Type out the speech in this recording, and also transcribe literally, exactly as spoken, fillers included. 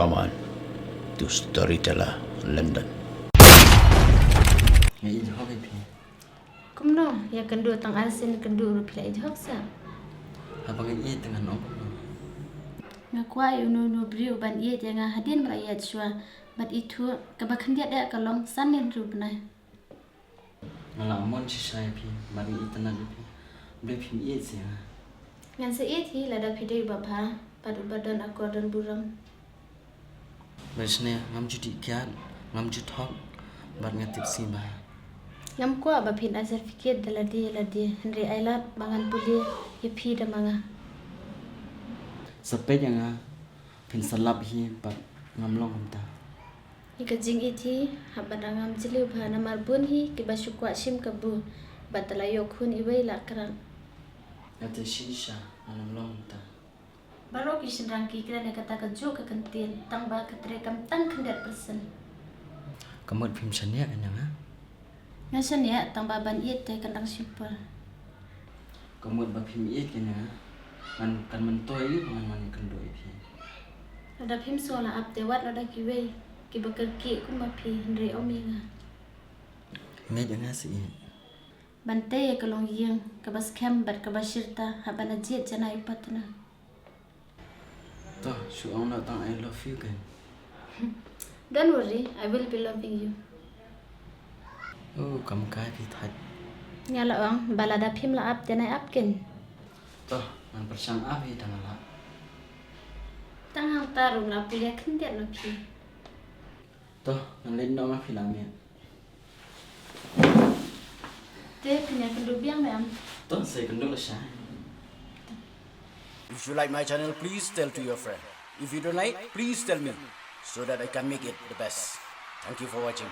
Aman to Storyteller London. Nga ïeit hok ïa phi. Kumno, ïa kynduh tang ar sien kynduh ruh phi la ïeit hok sa? Haba nga ïeit te ngan ong kumno? Nga kwah ïa uno uno briew ban ïeit ïa nga hadien ba la ïaid shuwa. Bad ithuh, kaba khyndiat eh ka long san lynriew bnai. Nga la mon shisha ïa phi, bad nga itynnad ïa phi. Balei phim ïeit seh ïa nga? Ngan sa ïeit hi lada phi dei uba bha bad uba don akor don burom. Bad shisha ngam ju dih kiad, ngam ju thok, bad nga tip sngewbha. Ngam kwah ba phin ai certificate da lade ïa lade, hynrei ai lad ba ngan pule ïa phi da ma nga. Sa peit ïa nga, phin sa lap hi bad ngam long kumta. Ïa ka jingïeit hi, hap ban da ngam jylliew bha namar bun hi kiba shu kwah shim kabu, bad da la ïoh khun iwei la krak. Nga te shisha, ngan ym long kumta. Baroh ki shynrang ki kren ïa kata kajuh ka kyntien, tang ba ka treikam tang khyndiat percent. Ka mut phim shaniah ïa nga? Nga shaniah, tang ba ban ïeit te kan dang shipor. Ka mut ba phim ïeit ïa nga, ngan kan myntoi ïa ba ngan wan ïakynduh ïa phi. Lada phim sngew la ap te wad lada kiwei kiba kyrkieh kum ma phi, hynrei ym ïa nga. Ngeit ïa nga seh ïeit. Ban tei ïa ka longïing kaba skhem bad kaba shirta haba na jied janai u partner. To, shu ong noh tang I love you kan. Don't worry, I will be loving you. Oh, kam kai phi thait. Nga la ong ba lada phim la ap te nai ap ken. To, ngan pyrshang ap hi tang la. Tang hangta ruh nga la pule khyndiat ma phi. To, ngan leit noh ma phi la miet. Te phin ïakynduh biang me em? To, sa ïakynduh lashai. If you like my channel, please tell to your friend. If you don't like, please tell me so that I can make it the best. Thank you for watching.